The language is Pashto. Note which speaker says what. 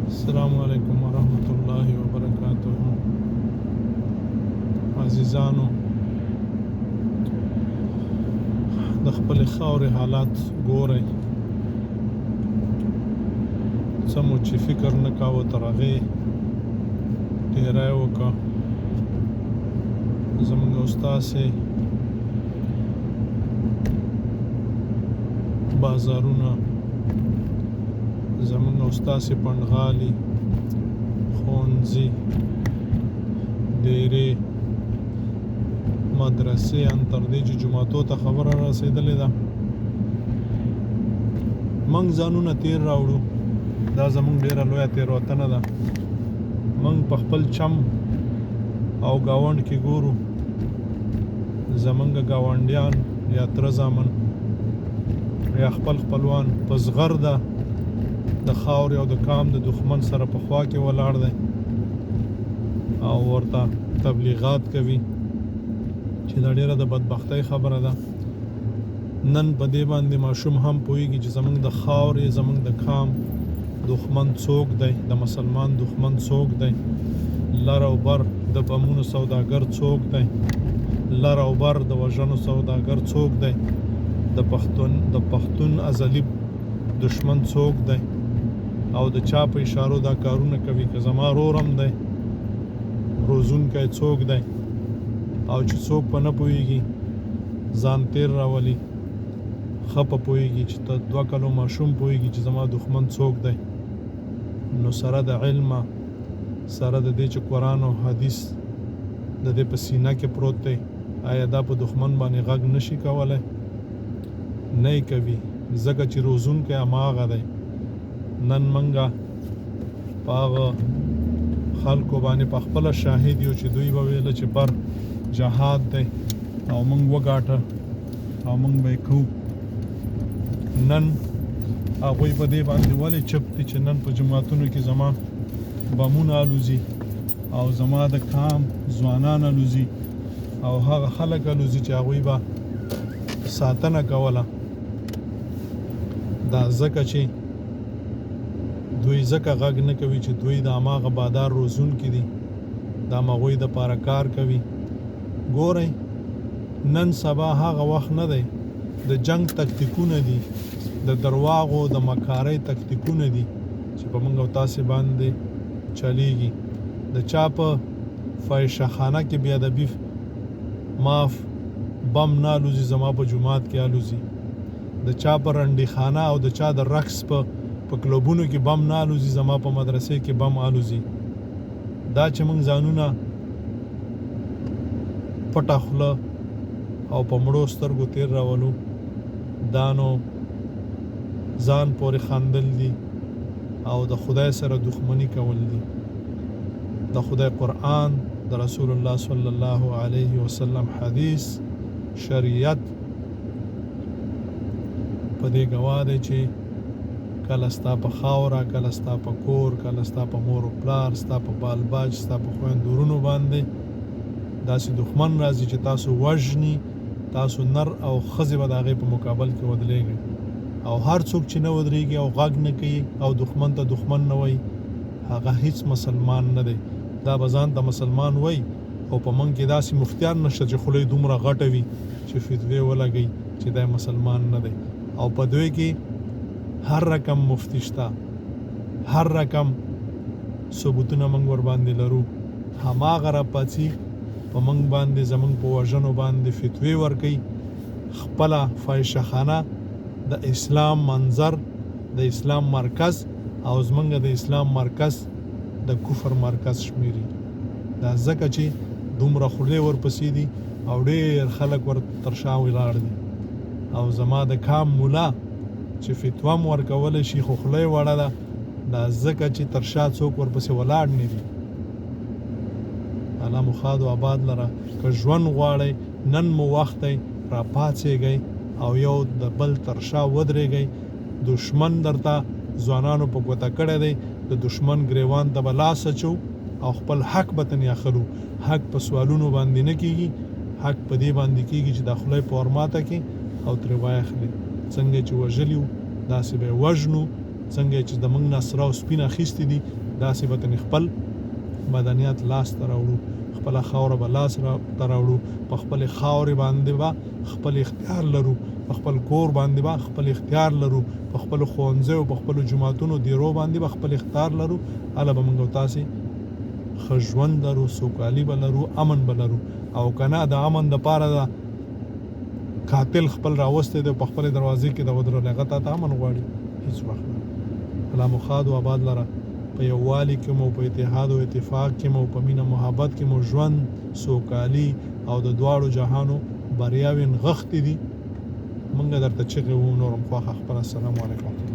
Speaker 1: السلام علیکم ورحمت الله وبرکاته. عزیزانو، د خپل خاورې حالات ګورئ. څه مو چې فکر نه کاوه تر هغې ډېری وکړه. زموږ او ستاسې بازارونه، زموږ او ستاسې پنډغالي، ښوونځي، ډېرې مدرسې، ان تر دې چې جوماتو ته خبره رسېدلې ده. موږ ځانونه تیر راوړو، دا زموږ ډېره لویه تېروتنه ده. موږ په خپل چم او ګاونډ کې ګورو، زمونږ ګاونډیان یا تره زامن یا خپل خپلوان په زغرده د خاورې او د کام د دښمن سره په خوا کې ولاړ دی او ورته تبلیغات کوي، چې دا ډیره د بدبختۍ خبره ده. نن په دې باندې ماشوم هم پوهیږي چې زمونږ د خاورې، زمونږ د کام دښمن څوک دی، د مسلمان دښمن څوک دی، لر او بر د بمونو سوداګر څوک دی، لر او بر د وژنو سوداګر څوک دی، د پښتون ازلی دښمن څوک دی او د چا په اشارو دا کارونه کوي. که زما ورور هم دی، روزونکی څوک دی؟ او چې څوک په نه پوهیږي، ځان تیر راولي. ښه په پوهیږي چې ته 2 کلو ماشوم پوهیږي چې زما دښمن څوک دی. نو سره د علمه، سره د دې چې قرآن او حدیث د دې په سینه کې پروت دی، آیا دا په دښمن باندې غږ نشي کولی؟ نه یې کوي، ځکه چې روزونکی هماغه دی. نن منګه په هغه خلکو باندې په خپله شاهد یو چې دوی به ویل چې بر جهاد دی او موږ وګاټه او موږ به یې کوو. نن هغوی په دې باندې ولې چپ دي چې نن په جوماتونو کې زما بمونه الوزي او زما د کام ځوانان الوزي او هغه خلک الوزي چې هغوی به ساتنه کوله؟ دا ځکه چې دوی ځکه غږ نه کوي چې دوی د هماغه بادار روزونکي دي، د همغوی دپاره کار کوي. ګورئ، نن سبا هغه وخت نه دی. د جنگ تکتیکونه دي، د درواغو د مکارۍ تکتیکونه دي چې په موږ او تاسې باندې چلیږي. د چا په فاحشه خانه کې بې ادبي معاف بم نه الوزي، زما په جومات کې الوزي. د چا په رنډي خانه او د چا د رقص په کلبونو کې بم نه الوزي، زما په مدرسې کې بم الوزي. دا چې موږ ځانونه پټه خوله او په مړو سترګو تیر راولو، دا نو ځان پورې خندل دي او د خدای سره دښمني کول دي. د خدای قرآن، د رسول الله صلی الله علیه وسلم حدیث، شریعت په دې ګواه دی چې کله ستا په خاوره، کله ستا په کور، کله ستا په مور او پلار، ستا په بال بچ، ستا په خویندو ورونو باندې داسې دښمن راځي چې تاسو وژني، تاسو نر او ښځې به د هغې په مقابل کې ودرېږئ. او هر څوک چې نه ودرېږي او غږ نه کوي او دښمن ته دښمن نه وایي، هغه هیڅ مسلمان نه دی. دا به ځان ته مسلمان وایي، خو په موږ کې داسې مفتیان نشته چې خوله یې دومره غټه وي چې فتوې ولګوي چې دی مسلمان نه دی. او په دوی کې هر رقم مفتی شته، هر رقم ثبوتونه موږ ورباندې لرو. هماغه راپاڅي، په موږ باندې، زموږ په وژنو باندې فتوې ورکوي. خپله فاحشه خانه د اسلام منظر، د اسلام مرکز او زمونږ د اسلام مرکز د کفر مرکز شمیري. دا ځکه چې دومره خولې ورپسې دي او ډېر خلک ور تر شا ولاړ دي. او زما د کام مولا چې فتوا هم ورکولی شي، خو خوله یې وړه ده، دا ځکه چې تر شا څوک ورپسې ولاړ نه دي. الله مو ښاد او آباد لره. که ژوند غواړئ، نن مو وخت دی، راپاڅېږئ او یو د بل تر شا ودرېږئ. دښمن درته ځوانانو په ګوته کړی دی. د دښمن ګریوان ته به لاس اچو او خپل حق به تنې اخلو. حق په سوالونو باندې نه کیږي، حق په دې باندې کیږي چې دا خوله یې په ورماته کې او ترې وایخلې. څنګه چې وژلي وو، داسې به یې وژنو. څنګه یې چې د موږ نه سره او سپین اخیستي دي، داسې به ترې خپل مدنیت لاس ته راوړو، خپله خاوره به لاس ته راوړو، په خپلې خاورې باندې به خپل اختیار لرو، په خپل کور باندې به خپل اختیار لرو، په خپلو ښوونځیو، په خپلو جوماتونو، دیرو باندې به خپل اختیار لرو. هله به موږ او تاسې ښه ژوند لرو، سوکالي به لرو، امن به لرو. او که نه، د امن دپاره د قاتل خپل راوستی دی، په خپلې دروازې کې د ودرولی، هغه تا ته امن غواړي؟ هیڅ وخت نه. الله مو ښاد او آباد لره. په یووالي کې مو، په اتحاد او اتفاق کې مو، په مینه محبت کې مو ژوند، سوکالي او د دواړو جهانو بریاوې نغښتې دي. مونږ درته چغې وو، نورم خوښه خپله. السلام علیکم ورحمت الله.